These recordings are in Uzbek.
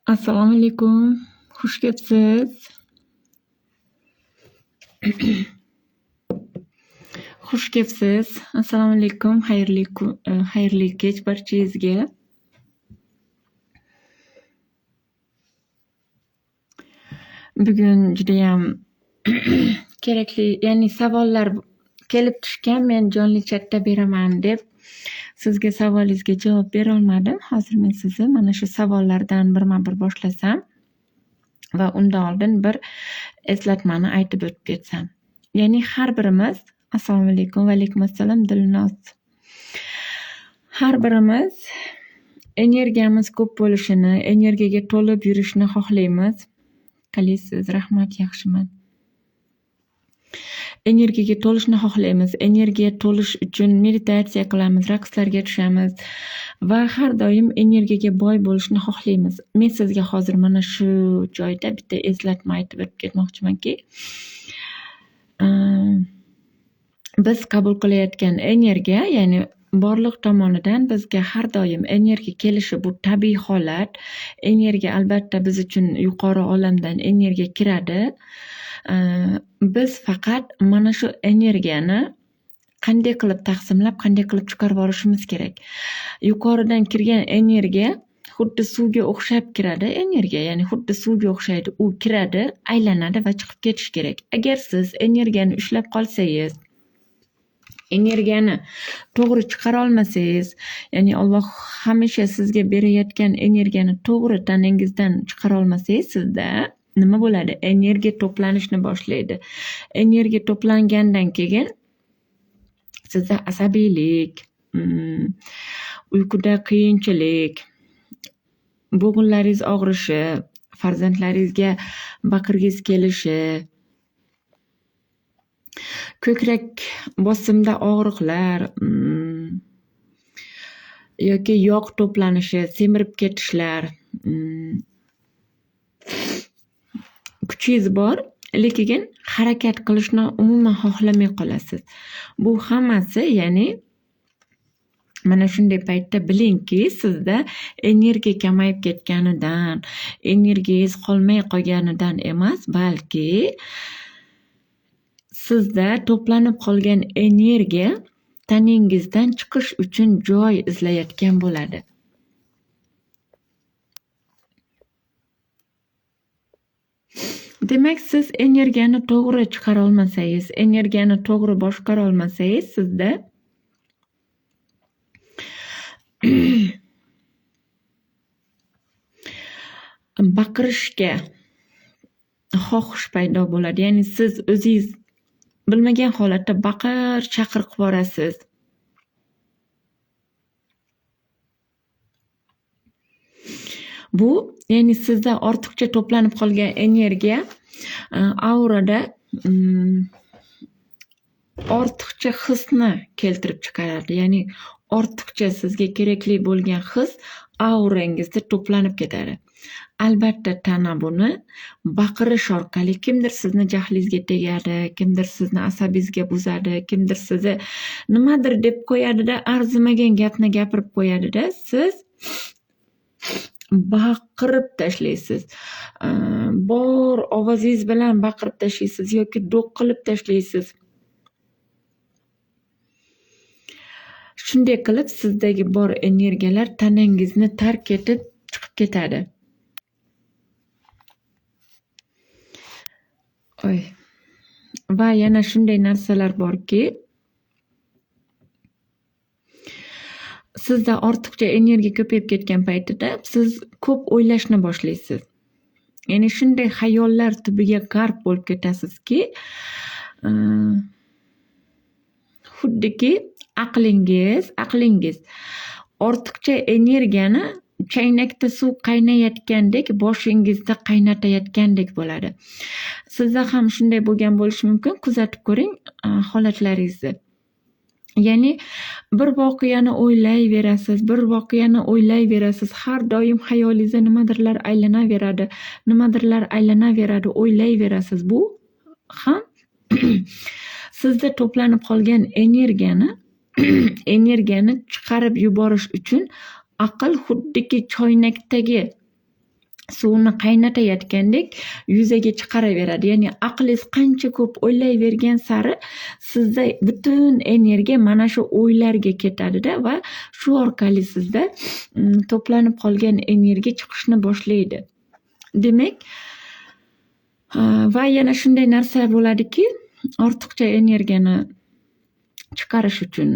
Assalomu alaykum. Xush kelibsiz. Xush kelibsiz. Assalomu alaykum. Xayrli xayrli kech barchangizga. Bugun judayam kerakli, ya'ni savollar kelib tushgan. Men jonli chatda beraman deb sizga savolingizga javob berolmadim. Hozir men sizni mana shu savollardan birma-bir boshlasam va undan oldin bir eslatmani aytib o'tib ketsam. Ya'ni har birimiz, assalomu alaykum, va alaykum assalom, Dilnoz. Har birimiz energiyamiz ko'p bo'lishini, energiyaga to'lib yurishni xohlaymiz. Qalaysiz? Rahmat, yaxshiman. Energiyaga to'lishni xohlaymiz. Energiya to'lish uchun meditatsiya qilamiz, raqslarga tushamiz va har doim energiyaga boy bo'lishni xohlaymiz. Men sizga hozir mana shu joyda bitta eslatma aytib o'tib ketmoqchimanki, biz qabul qilayotgan energiya, ya'ni borliq tomonidan bizga har doim energiya kelishi bu tabiiy holat. Energiya albatta biz uchun yuqori olamdan energiya kiradi. Biz faqat mana shu energiyani qanday qilib taqsimlab, qanday qilib chiqarib yuborishimiz kerak. Yuqoridan kirgan energiya xuddi suvga o'xshab kiradi energiya, ya'ni xuddi suvga o'xshaydi. U kiradi, aylanadi va chiqib ketishi kerak. Agar siz energiyani ushlab qolsangiz, energiyani to'g'ri chiqara olmasangiz, ya'ni Alloh hamisha sizga berayotgan energiyani to'g'ri tanangizdan chiqara olmasangiz, sizda nima bo'ladi? Energiya to'planishni boshlaydi. Energiya to'plangandan keyin sizda asabiylik, uyquda qiyinchilik, bo'g'inlaringiz og'rishi, farzandlaringizga baqirgingiz kelishi, ko'krak bosimda og'riqlar, yoki yog' to'planishi, semirib ketishlar, kuchingiz bor, lekin harakat qilishni umuman xohlamay qolasiz. Bu hammasi, ya'ni mana shunday paytda bilingki, sizda energiya kamayib ketganidan, energiyangiz qolmay qolganidan emas, balki sizda to'planib qolgan energiya tanangizdan chiqish uchun joy izlayotgan bo'ladi. Demak, siz energiyani to'g'ri chiqara olmasangiz, energiyani to'g'ri boshqara olmasangiz, sizda baqirishga xohish paydo bo'ladi. Ya'ni siz o'zingiz bilmagan holatda baqir-chaqir qilib yuborasiz. Bu, ya'ni sizda ortiqcha to'planib qolgan energiya aurada ortiqcha hisni keltirib chiqaradi. Ya'ni ortiqcha sizga kerakli bo'lgan his aurangizda to'planib ketadi. Albatta tana buni baqirish orqali kimdir sizni jahlingizga tegadi, kimdir sizni asabingizga buzadi, kimdir sizni nimadir deb qo'yadida, arzimagan gapni gapirib qo'yadida, siz baqirib tashlaysiz. Bor ovozingiz bilan baqirib tashlaysiz yoki do'q qilib tashlaysiz. Shunday qilib sizdagi bor energiyalar tanangizni tark etib chiqib ketadi. Oy. Va yana shunday narsalar borki, sizda ortiqcha energiya ko'payib ketgan paytida siz ko'p o'ylashni boshlaysiz. Ya'ni shunday xayollar tubiga g'arq bo'lib ketasizki, xuddiki aqlingiz ortiqcha energiyani chaynakda suv qaynayotgandek boshingizda qaynatayotgandek bo'ladi. Sizda ham shunday bo'lgan bo'lishi mumkin, kuzatib ko'ring holatlaringizni. Ya'ni bir voqeani o'ylayverasiz, bir voqeani o'ylayverasiz, har doim xayolingizda nimadirlar aylanaveradi, nimadirlar aylanaveradi, o'ylayverasiz. Bu ham sizda to'planib qolgan energiyani chiqarib yuborish uchun aql xuddiki choynakdagi suvni qaynatayotgandek yuzaga chiqaraveradi. Ya'ni aqlingiz qancha ko'p o'ylayvergan sari sizda butun energiya mana shu o'ylarga ketadida va shu orqali sizda to'planib qolgan energiya chiqishni boshlaydi. Demak, va yana shunday narsa bo'ladiki, ortiqcha energiyani chiqarish uchun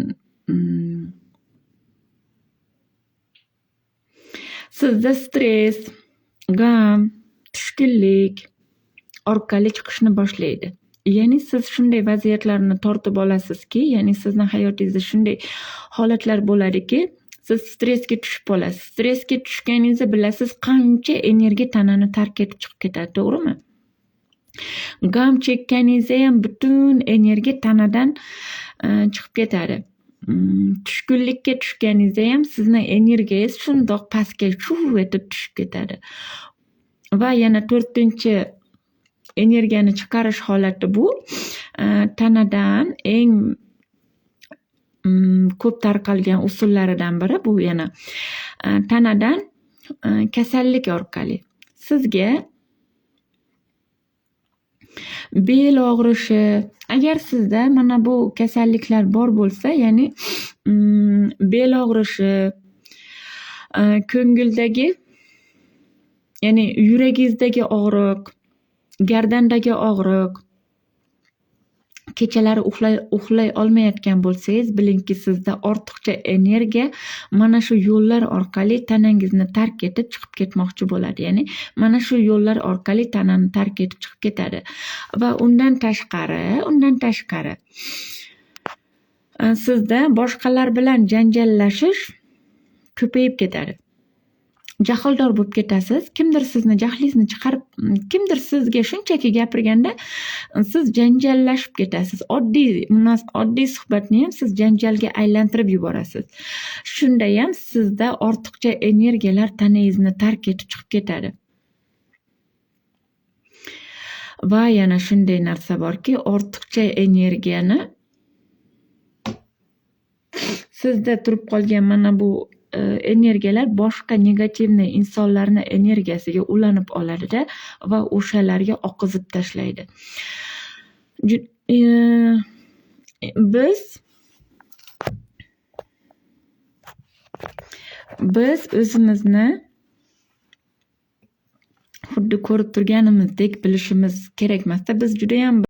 sizda stress, g'am, tushkunlik orqali chiqishni boshlaydi. Ya'ni siz shunday vaziyatlarni tortib olasizki, ya'ni sizni hayotingizda shunday holatlar bo'ladiki, siz stressga tushib qolasiz. Stressga tushganingizda bilasiz, qancha energiya tanani tark etib chiqib ketadi, to'g'rimi? G'am chekkaningizda ham butun energiya tanadan chiqib ketadi. Tushkunlikka tushganingizda ham sizni energiyangiz shundoq pastga shuv etib tushib ketadi. Va yana to'rtinchi energiyani chiqarish holati bu tanadan eng ko'p tarqalgan usullaridan biri bu yana tanadan kasallik orqali. Sizga bel og'rishi, agar sizda mana bu kasalliklar bor bo'lsa, ya'ni bel og'rishi, ko'ngildagi, ya'ni yuragingizdagi og'riq, gardandagi og'riq, kechalari uxlay olmayotgan bo'lsangiz, bilingki, sizda ortiqcha energiya mana shu yo'llar orqali tanangizni tark etib chiqib ketmoqchi bo'ladi. Ya'ni mana shu yo'llar orqali tanani tark etib chiqib ketadi. Va undan tashqari sizda boshqalar bilan janjallashish ko'payib ketadi. Jahldor bo'lib ketasiz. Kimdir sizni jahlingizni chiqarib, kimdir sizga shunchaki gapirganda siz janjallashib ketasiz. Oddiy suhbatniyam siz janjalga aylantirib yuborasiz. Shundayam sizda ortiqcha energiyalar tanangizni tark etib chiqib ketadi. Va yana shunday narsa borki, ortiqcha energiyani sizda turib qolgan mana bu energiyalar boshqa негативный insonlarni energiyasiga ulanib oladida va o'shalarga oqizib tashlaydi. Biz o'zimizni xuddi ko'rib turganimizdek bilishimiz kerak emasda. Biz judayam